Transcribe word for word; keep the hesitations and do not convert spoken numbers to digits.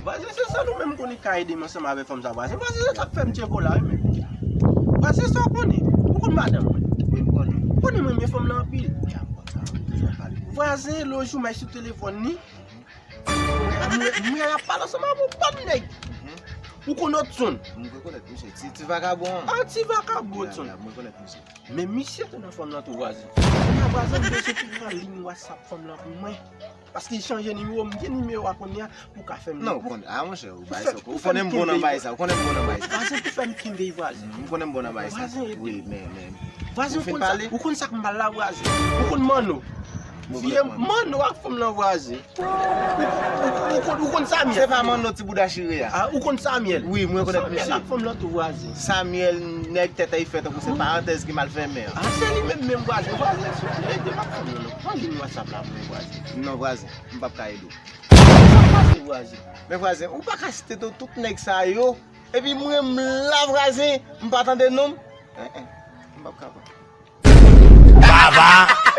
Vwazen, se sèl ou menm konnen k ka ede m ansanm avèk fanm sa, vwazen. Vwazen, se sa k fè m tyenbo la, wi, men. Vwazen, sa w konnen? Ou konn madanm mwen? Wi, m konnen. Ou konnen m renmen fanm nan anpil. Vwazen, lòt jou, m al sou telefòn li. M wè y ap pale ansanm avè yon bann nèg. Ou konn Odson? M rekonèt misye. Ti, ti vakabon an. Ah, ti vakabon Odson. Ya, ya, m rekonèt misye. Men misye te nan fanm nan tou, vwazen. Kounye a, vwazen, m bezwen pou pran liy WhatsApp fanm nan pou mwen. Paske li chanje nimewo, m gen nimewo a kounye a pou ka fè m. Non, ou konnen, ah, monchè, ou bay sa, ou konnen m bon nan bay sa, ou konnen m bon nan bay sa. Vwazen, pou fè m kenbe vwazen. M konnen m bon nan bay sa. Vwazen, ede m. Wi, men, men. Vwazen, ou konn sa, ou konn sa k mal la, vwazen. Ou konn Manno. Vye Manno ak fanm nan, vwazen. Ou, ou, ou, ou konn, ou konn Samyèl? Se pa Manno ti bouda chire a? Ah, ou konn Samyèl? Wi, mwen rekonèt misye. Samyèl ak fanm nan tou, vwazen. Samyèl, nèg tèt a fè tankou se parantèz ki mal fèmen an. Ah, se li menm menm, vwazen. Vwazen, si w vle ede m ak fanm nan, non. Pran liy WhatsApp la pou mwen, vwazen. Non, vwazen, m p ap ka ede w. Sa pase, vwazen? Men vwazen, ou pa ka site tout, tout nèg sa yo. Epi mwen, m la, vwazen, m pa tande non m. En, en, m p ap kapab. Baba